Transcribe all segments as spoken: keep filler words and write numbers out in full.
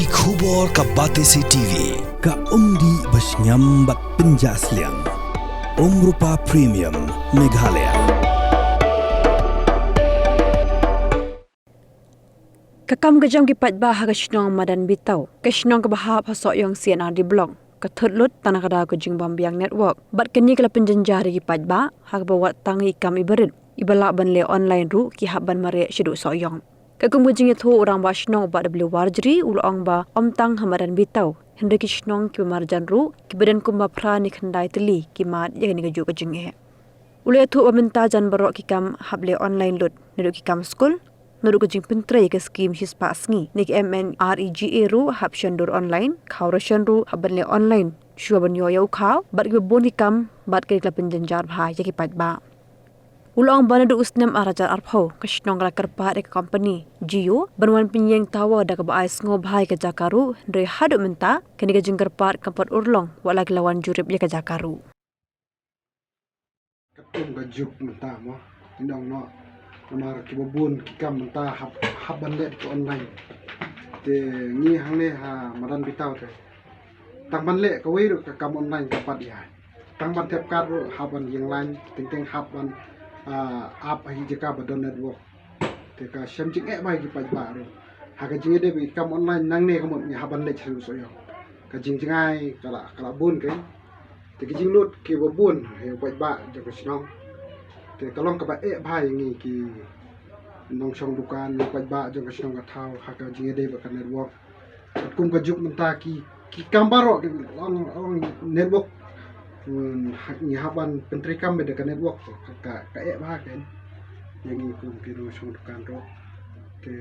Khubor ka Batesi T V, ka umdih ba shngiam bad pynjah sliang. Umrupa Premium, Meghalaya. Ka kam ka jam ki paidbah ha ka shnong Madan Bitau, ka shnong kaba hap ha Sohiong C and R D Block, ka thut lut tang na ka daw ka jingbym biang network. Bad kane ka la pynjynjar ïa ki paidbah, ha kaba wat tang ïa ki kam iba rit, iba lah ban leh online ruh ki hap ban mareh shaduh Sohiong. Katkum ka jingïathuh u Rangbah Shnong Bah W Warjri u la ong ba ym tang ha Madan Bitau, hynrei ki shnong kiba marjan ruh, kiba don kumba phra ne khyndai tylli ki mad ïa kane kajuh ka jingeh. U la ïathuh ba mynta jan baroh ki kam hap leh online lut, naduh ki kam skul, naduh ka jingpyntrei ka skim shispah sngi, ne ka M N R E G A ruh hap shon dur online, khaw ration ruh hap ban leh online shuwa ban ïoh ïa u khaw, bad kiba bun ki kam, bad ka dei ka la pynjynjar bha ïa ki paidbah. U la ong ba naduh u snem ar hajar arphew, ka shnong ka la kyrpad ïa ka kompani Jio ban wan pynïeng tower da kaba ai sngewbha ïa ka jaka ruh, hynrei haduh mynta kane ka jingkyrpad kam pat urlong, wat la ki la wan jurip ïa ka jaka ruh. Katkum ka juk mynta mo, ngi ong noh, namar kiba bun ki kam mynta hap, hap ban leh ki online. Te ngi hangne ha Madan Bitau te, tang ban leh kawei ruh ka kam online kam pat ïai. Tang ban thep card ruh hap ban ïeng line, teng teng hap ban, ah, ap ha ki jaka ba don network. Te ka shem jingeh bha ïa ki paidbah ruh. Ha ka jingïadei bad ki kam online nangne ka mut ngi hap ban leit sha Sohiong. Ka jingjngai ka la, ka la bun kein. Te ki jinglut kiba bun ïa u paidbah jong ka shnong. Te ka long kaba eh bha ïa ngi ki nongshong dukan, ïa u paidbah jong ka shnong ka thaw ha ka jingïadei bad ka network. Katkum ka juk mynta ki, ki kam baroh ki long, long network. Hmm, ha, ngi hap ban pyntreikam bad ka network te ka, ka, ka eh bha kein. Ïa ngi kum ki nongshong dukan ruh. Te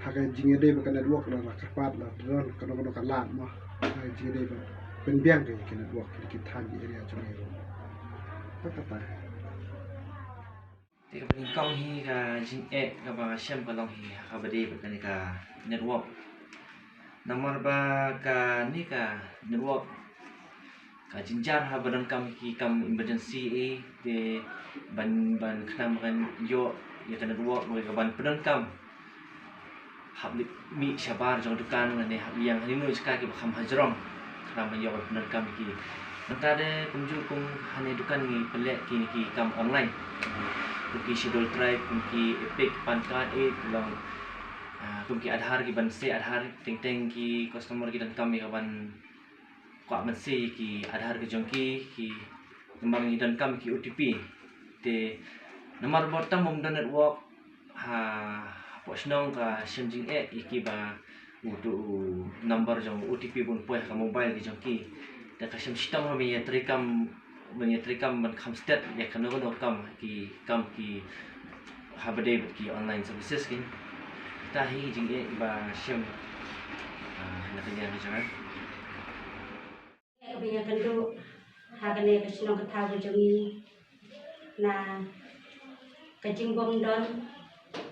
ha ka jingïadei bad ka network la, la kyrpad la don kano kano ka lad mo. Ha ka jingïadei bad pynbiang ka network ki, ki thaiñ ki area jong ngi ruh. Te kata. Te kaba nyngkong hi ka jingeh kaba shem ka long hi ha kaba dei bad kane ka network. Namar ba kane ka network ka jynjar haba donkam ki kam emergency, eh, te ban, ban khnang ban ïoh ïa ka network, ban pyndonkam. Hap leit mih shabar jong dukan lane hap ïeng ha ino jaka kiba kham hajrong. Khnang ban ïoh ban pyndonkam ïa ki. Mynta de kumjuh kum ha ine i dukan ngi pynleh ki, ki kam online. Kum ki Scheduled Tribe, kum ki EPIC, PAN card, eh, ki long, ah, kum ki Aadhaar, ki ban sei Aadhaar, teng teng ki customer ki donkam ïa ka ban kwah ban sei ki Aadhaar ka jong ki, ki namar ngi donkam ki O T P. Te namar ba tang bym don network ha, hapoh shnong ka shem jingeh ïa ki ba uto u number jong O T P bun poi ha ka mobile ka jong ki. Te ka shem shitom ha ban ïatreikam, ban ïatreikam ban kham stet ïa kano kano kam ki, kam ki haba dei bad ki online services ki. Kata hi jingeh ba shem, ah, na ka liang ka jong nga. Kaba ïakynduh ha kane ka shnong ka thaw ka jong ngi na ka jingbym don,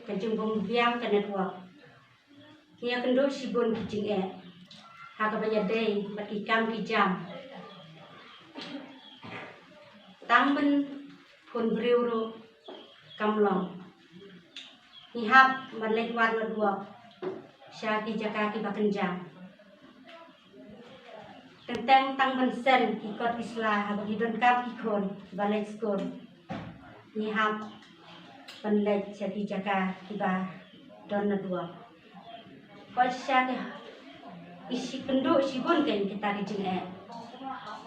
ka jingbym biang ka network. Ngi ïakynduh shibun ki jingeh ha kaba ïadei bad ki kam ki jam. Tang ban phone briew ruh kam long. Ngi hap ban leit wad network sha ki jaka kiba kynjang. Teng teng tang ban send ki kot ki sla haba ngi donkam ki khun ba leit skul. Ngi hap ban leit sha ki jaka kiba don network. Ko shisha ki, ki shi kynduh shibun kein kita ki jingeh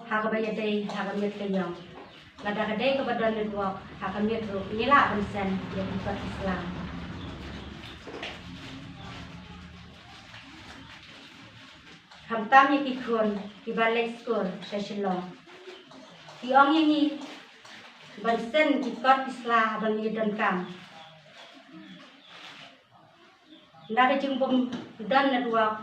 ha kaba ïadei ha ka miet ka ïong. Lada ka dei kaba don network ha ka miet ruh ngi lah ban send ïa ki kot ki sla. Khamtam ïa ki khun kiba leit skul sha Shillong. Ki ong ïa ngi ban send ki kot ki sla haba ngi donkam. Na ka jingbym don network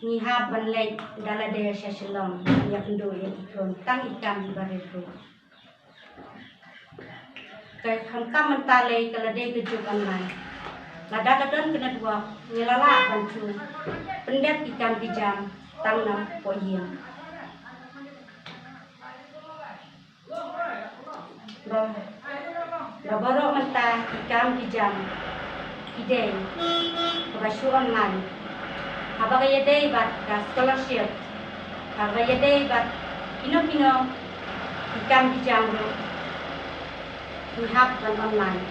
ngi hap ban leit da lade sha Shillong ïakynduh ïa ki khun tang i kam iba rit ruh. Ka khamtam mynta lei ka la dei ka juk online. Lada ka don ka network ngi la lah ban shu pyndep ki kam ki jam tang napoh ïing. Ba, ba baroh mynta ki kam ki jam Ïadei kaba shu online, haba ka ïadei bad ka scholarship, haba ïadei bad kino kino ki kam ki jam ruh, ngi hap ban online.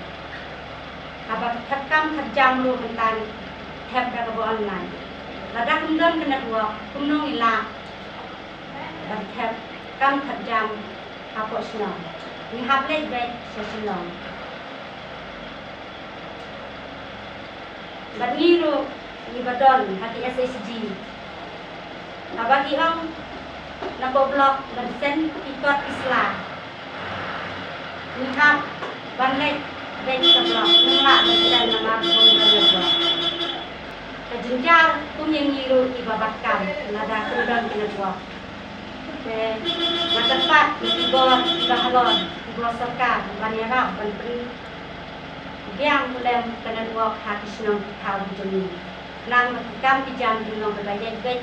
Haba ki thep kam thep jam ruh mynta ngi thep da kaba online. Lada kam don ka network, kumno ngi lah ban thep kam thep jam hapoh shnong? Ngi hap leit beit sha Shillong. Bad ngi ruh ngi ba don ha ki S H G, haba ki ong na ka block ban send ki kot ki sla, ngi hap ban leit beit sha block, ngim lah ban send namar ba ym don network. Ka jynjar kum ïa ngi ruh kiba bat kam lada kam don ka network. Te nga kyrpad ïa ki bor kiba halor, ki bor sorkar ban ïarap ban pynbiang lem ka network ha ki shnong ki thaw ki jong ngi. Khnang ba ki kam ki jam kin long kaba ïaid beit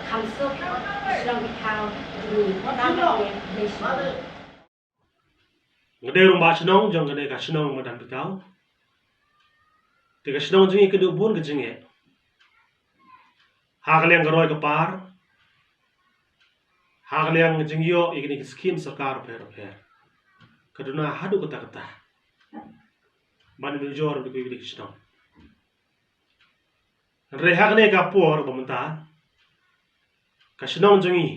kham suk ki shnong ki thaw ki jong ngi. Tang kane, khublei shibun. Nga dei u rangbah shnong jong kane ka shnong Madan Patau. Te ka shnong jong ngi ka don bun ka jingeh ha ka liang ka roi ka par, ha ka liang ka jingïoh ïa kine ki skim sorkar bapher bapher. Ka duna haduh katta katta ban ïa ujor bad kine ki shnong. Hynrei ha kane ka por ba mynta, ka shnong jong ngi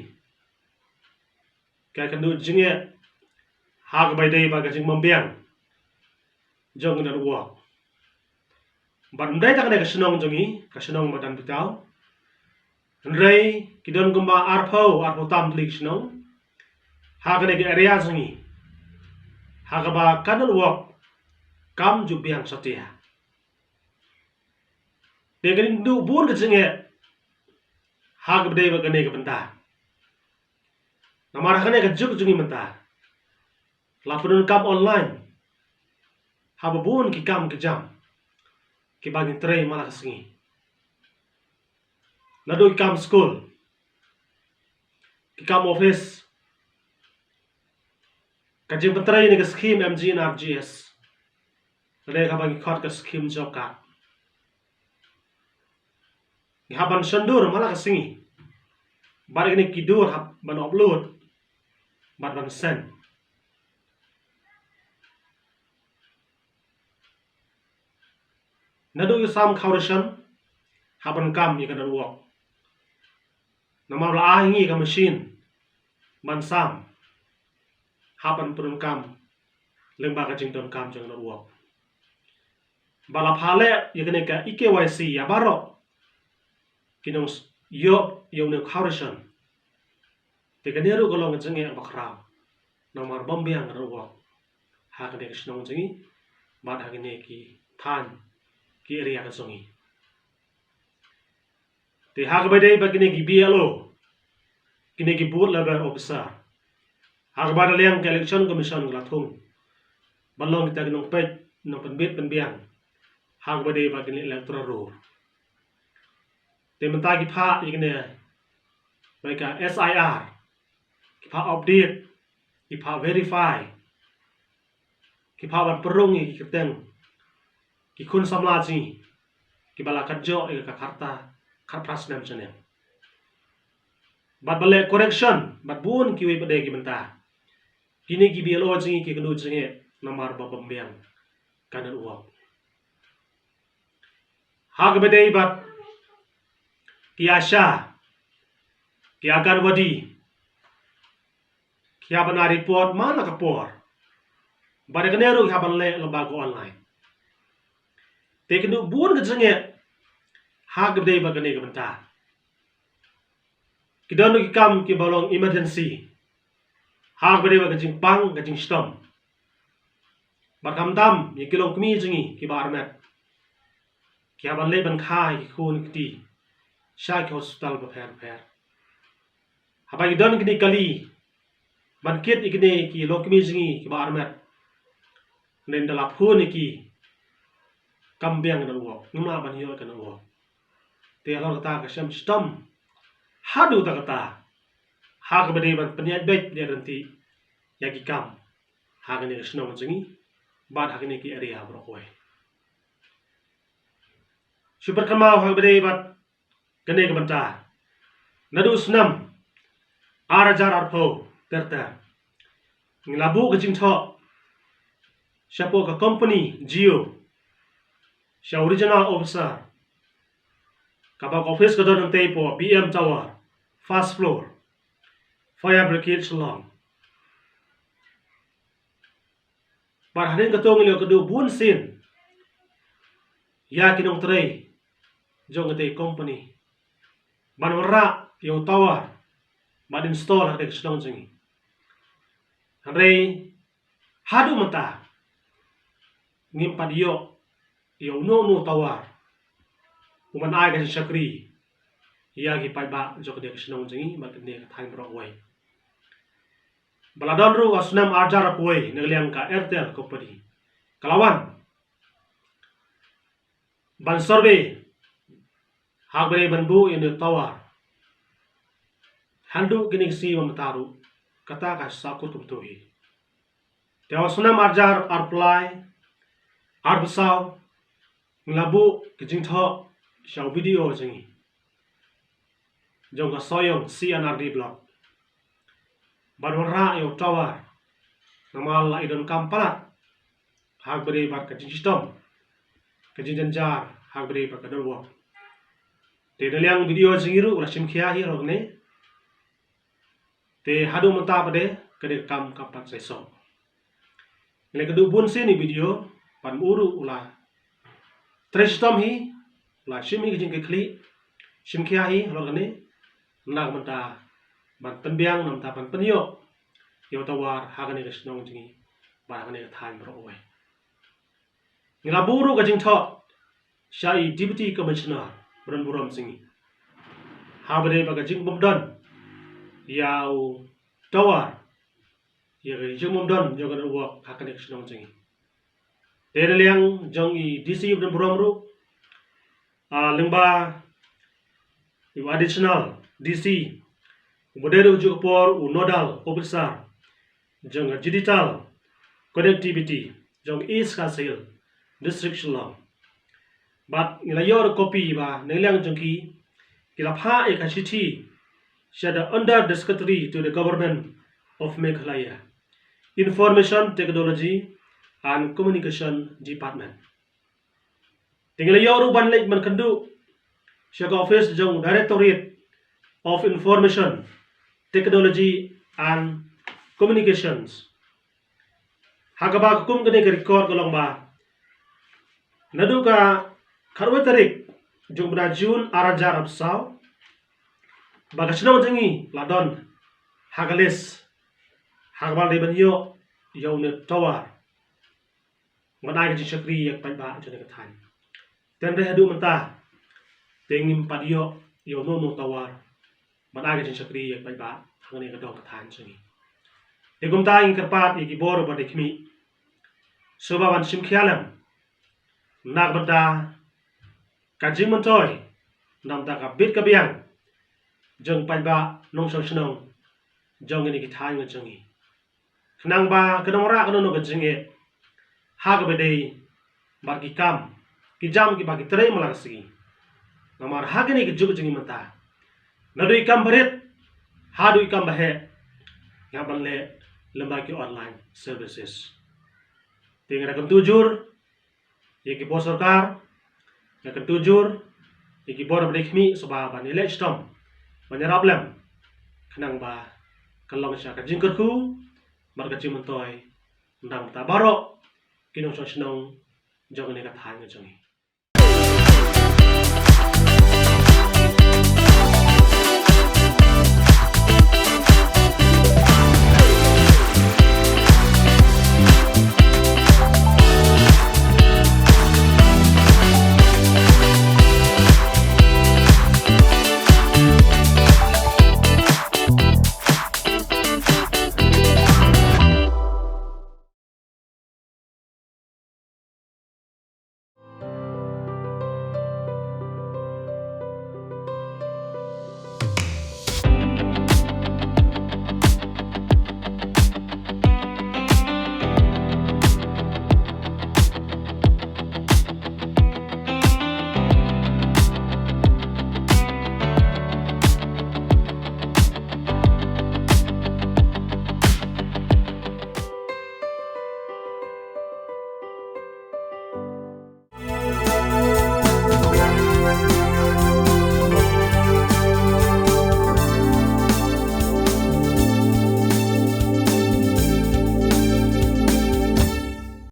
ka kynduh jingeh ha kaba ïadei bad ka jingbymbiang jong ka network. Bad ym dei tang kane ka shnong jong ngi, ka shnong Madan Patau, hynrei ki don kumba arphew, arphew tam tylli ki shnong ha kane ka area jong ngi ha kaba ka network kam ju biang satia. Te ka kynduh bun ka jingeh ha kaba ïadei bad kane ka bynta. Namar ha kane ka juk jong ngi mynta la pyndonkam online ha ba bun ki kam ki jam kiba ngi trei man la ka sngi. Naduh ki kam skul, ki kam office, ka jingpyntrei ïa ka skim M G N R G S, lane kaba ngi khot ka skim job card. Ngi hap ban shon dur man la ka sngi bad kine ki dur hap ban upload bad ban send. Naduh ki sam khaw ration hap ban kam ïa ka network. Namar la ai ngi ka machine ban sam, hap ban pyndonkam lyngba ka jingdonkam jong ka network. Ba la phah leh ïa kane ka E K Y C ïa baroh ki nongïoh ïa une u khaw ration. Te kane ruh ka long ka jingeh bakhraw namar bym biang ka network ha kane ka shnong jong ngi bad ha kine ki thaiñ, ki area ka jong ngi. Te ha kaba ïadei bad kine ki B L O, kine ki booth level officer, ha kaba na liang ka Election Commission ka la thung ban long kita ki nongpeit, nongpynbit pynbiang ha kaba ïadei bad kine electoral roll. Te mynta ki phah ïa kine ba ka S I R, ki phah update, ki phah verify, ki phah ban pynrung ïa ki kyrteng ki khun samla jong ngi kiba la kat joh ïa ka khatphra, khatphra snem snem. Bad ban leh correction bad bun kiwei pat de ki bynta. Kine ki B L O jong ngi ki kynduh jingeh namar ba bym biang ka network. Ha kaba ïadei bad ki ASHA, ki Anganwadi, ki hap ban ai report man la ka por. Bad kane ruh ki hap ban leh lyngba ka online. Te kynduh bun ka jingeh ha kaba ïadei bad kane ka bynta. Ki don ruh ki kam kiba long emergency ha kaba ïadei bad ka jingpang ka jingshitom. Bad khamtam ïa ki longkmie jong ngi kiba armet, ki hap ban leit ban kha ïa ki khun ki kti sha ki hospital bapher bapher. Haba ki don kine ki kali ban kit ïa kine ki longkmie jong ngi kiba armet, hynrei ynda la phone ïa ki kam biang ka network, ngim lah ban ïoh ka network. Te halor kata ka shem shitom haduh katta katta ha kaba ïadei ban pynïaid beit pynïaid ryntih ïa ki kam ha kane ka shnong jong ngi bad ha kine ki area baroh kawei. Shu pynkynmaw ha kaba ïadei bad kane ka bynta. Naduh u snem ar hajar arphew ter ter, ngi la buh ka jingthoh shapoh ka company Jio, sha u regional officer, kaba ka office ka don hangtei hapoh B M Tower, first floor, Fire Brigade Shillong. Bad hadien kato ngi la ïoh kynduh bun sien ïa ki nongtrei jong katei ka company ban wanrah ïa u tower ban install ha katei ka shnong jong ngi. Hynrei haduh mynta ngim pat ïoh ïa uno uno u tower uban ai ka jingshakri ïa ki paidbah jong katei ka shnong jong ngi bad kane ka thaiñ baroh kawei. Ba la don ruh ha u snem ar hajar arphew wei na ka liang ka Airtel company ka la wan ban survey ha kaba ïadei ban buh ïa une u tower. Haduh kine ki sngi mynta ruh kata ka sahkut kumto hi. Te ha u snem ar hajar arphew lai, arphew saw, ngi la buh ka jingthoh sha u B D O jong ngi jong ka Sohiong C and R D block ban wanrah ïa u tower. Namar la i donkam palat ha kaba ïadei bad ka jingshitom, ka jingjynjar ha kaba ïadei bad ka network. Te na liang B D O jong ngi ruh u la shim khia hi halor kane. Te haduh mynta pat de kane ka kam kam pat saisoh. Ngi la ïoh kynduh bun sien ïa u B D O, bad u ruh u la trei shitom hi, u la shim hi ka jingkitkhlieh, shim khia hi halor kane, na ka bynta ban pynbiang, na ka bynta ban pynïoh ïa u tower ha kane ka shnong jong ngi bad ha kane ka thaiñ baroh kawei. Ngi la buh ruh ka jingthoh sha i Deputy Commissioner ba don burom jong ngi ha kaba ïadei bad ka jingbymdon ïa u tower, ïa ka jingbymdon jong ka network ha kane ka shnong jong ngi. Te na liang jong i D C ba don burom ruh, ah, lyngba i u Additional D C, uba dei ruh ha kajuh ka por u Nodal Officer jong ka Digital Connectivity jong East Khasi Hills District Shillong. Bad ngi la ïoh ruh ka copy ba na ka liang jong ki, ki la phah ïa ka shithi sha the Under Secretary to the Government of Meghalaya, Information Technology and Communication Department. Te ngi la ïoh ruh ban leit ban kynduh sha ka office jong u Directorate of Information Technology and Communications, ha kaba ka kum kane ka record ka long ba naduh ka khatwei tarik jong u bnai June ar hajar arphew saw, ba ka shnong jong ngi la don ha ka list ha kaba la dei ban ïoh ïa une u tower ban ai ka jingshakri ïa ki paidbah jong kane ka thaiñ. Te hynrei haduh mynta te ngim pat ïoh ïa uno uno u tower ban ai ka jingshakri ïa ki paidbah ha kane ka dong ka thaiñ jong ngi. Te kumta ngi kyrpad ïa ki bor bad ki kmie, sngewbha ban shim khia lem na ka bynta ka jingmyntoi, na ka bynta ka bit ka biang jong ki paidbah nongshong shnong jong kine ki thaiñ ka jong ngi, khnang ba kan ym wanrah kano kano ka jingeh ha kaba ïadei bad ki kam ki jam kiba ki trei man la ka sngi. Namar ha kane ka juk jong ngi mynta, naduh i kam barit haduh i kam baheh, ngi hap ban leh lyngba ki online services. Te nga da kyntu jur ïa ki bor sorkar, nga kyntu jur ïa ki bor bad ki kmie, sngewbha ban ïaleh shitom, ban ïarap lem, khnang ba kan long sha ka jingkyrkhu bad ka jingmyntoi na ka bynta baroh ki nongshong shnong jong kane ka thaiñ ka jong ngi.